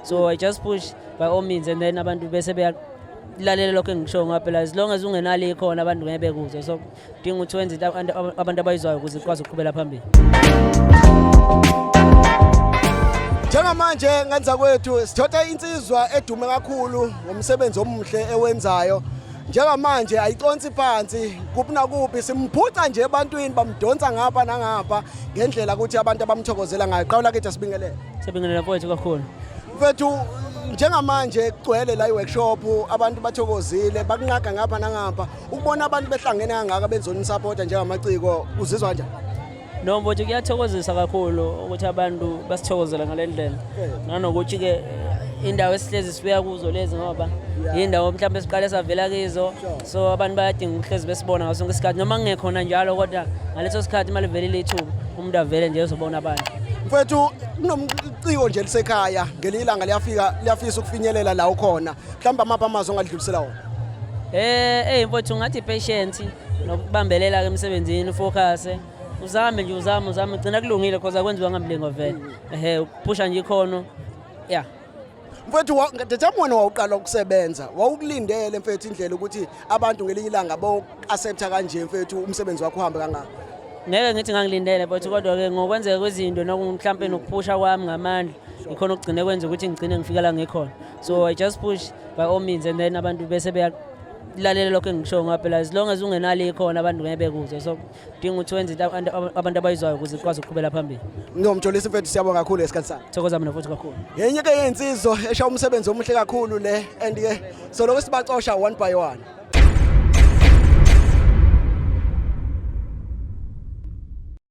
So I just push by all means and then abantu bese beyalalela lokho engikushoyo, ngoba phela as long as ungenalo ikhono, abantu ngeke bekuzwe. So kudinga ukuthi wenze into abantu abayizwayo ukuze ukwazi ukuqhubela phambili. Njengamanje ngenza kwethu sithotha insizwa edume kakhulu ngomsebenzi omuhle ewenzayo. Njengamanje ayiconsi phansi kuphi nakuphi, simphuca nje ebantwini, bamdonsa ngapha nangapha ngendlela ukuthi abantu abamthokozela ngayo. Qawula kithi, asibingelele. Siyabingelela mfowethu kakhulu. Mfethu, njengamanje kugcwele la i-workshop, abantu bathokozile, bakunqaga ngapha nangapha. Ukubona abantu behlangene kangaka benzonisapota njengamaciko, uzizwa kanjani? No mfowethu, kuyathokozisa kakhulu ukuthi abantu basithokozele ngale ndlela, nanokuthi-ke indawo esihlezi sibuya kuzo lezi, ngoba yindawo mhlawumbe siqale savela kizo. So abantu bayadinga ukuhlezi besibona ngaso sonke isikhathi, noma kungekhona njalo, kodwa ngaleso sikhathi uma livelile ithuba, umuntu avele nje ezobona abantu. Mfethu, kunomciko nje lisekhaya, ngelinye ilanga liyafika, liyafisa ukufinyelela la ukhona. Mhlawumbe amaphi amazwi ongadlulisela wona? Mfowethu, ngathi patience nokubambelela ke emsebenzini, ufocus, uzame nje, uzame, uzame, ugcina kulungile, because akwenziwa ngamlingo vele. Ukuphusha nje ikhono, yeah. Mfethu, the time wena wawuqala ukusebenza, wawukulindele mfethu indlela ukuthi abantu ngelinye ilanga bo-accepta kanje, mfethu, umsebenzi wakho uhambe kangaka? Ngeke ngithi ngangilindele mfowethu, kodwa-ke ngokwenzeka kwezinto mhlampe nokuphusha kwami ngamandla, ikhona okugcine kwenza ukuthi ngigcine ngifika la ngikhona. So I just push by all means and then abantu bese beyalalela lokho engikushoyo, ngoba phela as long as ungenalo ikhono, abantu ngeke bekuzwe. So kudinga ukuthi wenze into abantu abayizwayo ukuze ukwazi ukuqhubela phambili. Ngomjolisi mfethu, siyabonga kakhulu esikhathi sakho. Thokoza mina futhi kakhulu. Yenye ke yensizwa esha umsebenzi omuhle kakhulu le, and ke soloko sibacosha one by one.